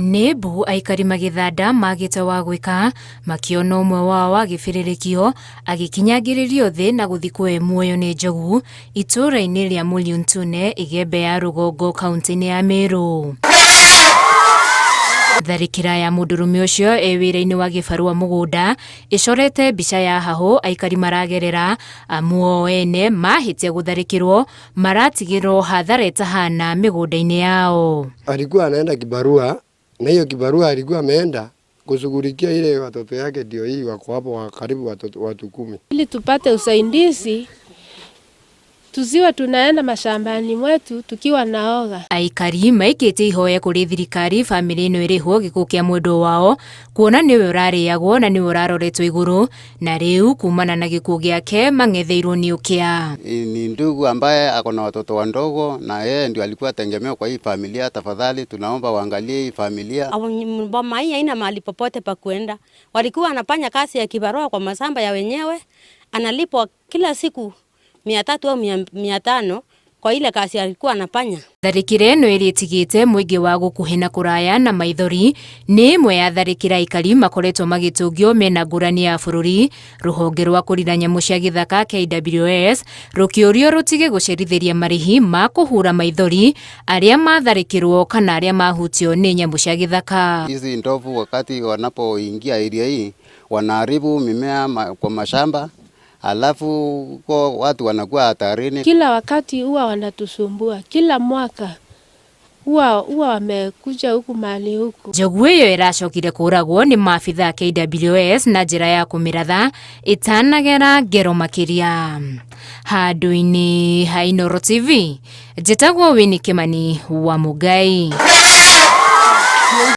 Nĩ mbu aikari magĩthanda magĩte wa gwĩka makĩona ũmwe wao agĩbĩrĩrĩkio agĩkinyangĩrĩrio thĩ na gũthikwo e muoyo nĩ njogu itũũra-inĩ rĩa Mũliuntune, Igembe ya Rũgongo, kaunti-inĩ ya Meru. Tharĩkĩra ya mũndũrũme ũcio e wĩra-inĩ wa gĩbarũa mũgũnda ĩcorete mbica ya hahũ aikari maragerera amu o ene mahĩtia gũtharĩkĩrwo maratigĩrwo hathara ĩtahana mĩgũnda-inĩ yao. Alikuwa anaenda kibarua na hiyo kibarua alikuwa ameenda kushughulikia ile watoto yake, ndio hii wako hapo wa karibu watoto watu 10. Ili tupate usaidizi tusiwe tunaenda mashambani mwetu tukiwa naoga. Aikari maikĩtie ihoya kũrĩ thirikari bamĩrĩ ĩno ĩrĩhwo gĩkuũ kĩa mwendwa wao kuona nĩwe ũrarĩagwo na nĩwe ũraroretwo igũrũ na rĩu kumana na gĩkuũ gĩake mang'etheirwo nĩ ũkĩa. Ni ndugu ambaye ako na watoto wadogo na yeye ndio alikuwa tegemeo kwa hii familia. Tafadhali tunaomba waangalie hii familia. Boma hii haina mahali popote pa kuenda. Walikuwa wanafanya kazi ya kibarua kwa mashamba ya wenyewe, analipwa kila siku 300 au 500 kwa ile kazi alikuwa anafanya. Tharĩkĩra ĩno ĩrĩa ĩtigĩte mũingĩ wa gũkuhĩ na kũraya na maithori nĩ ĩmwe ya tharĩkĩra aikari makoretwo magĩtũngio mena ngũrani ya bũrũri. Rũhonge rwa kũrira nyamũ cia gĩthaka KWS rũkĩũrio rũtige gũcerithĩria marĩhi ma kũhura maithori arĩa matharĩkĩrwo kana arĩa mahutio nĩ nyamũ cia gĩthaka. Hizi ndovu wakati wanapoingia area hii wanaharibu mimea kwa mashamba, alafu kwa watu wanakuwa hatarini. Kila wakati huwa wanatusumbua, kila mwaka huwa wamekuja huku mahali huku. Njogu ĩyo ĩracokire kũragwo nĩ maabitha KWS na njĩra ya kũmĩratha ĩtanagera ngero makĩria. Handũ-inĩ ha Inooro TV, njĩtagwo Winnie Kimani wa Mũngai.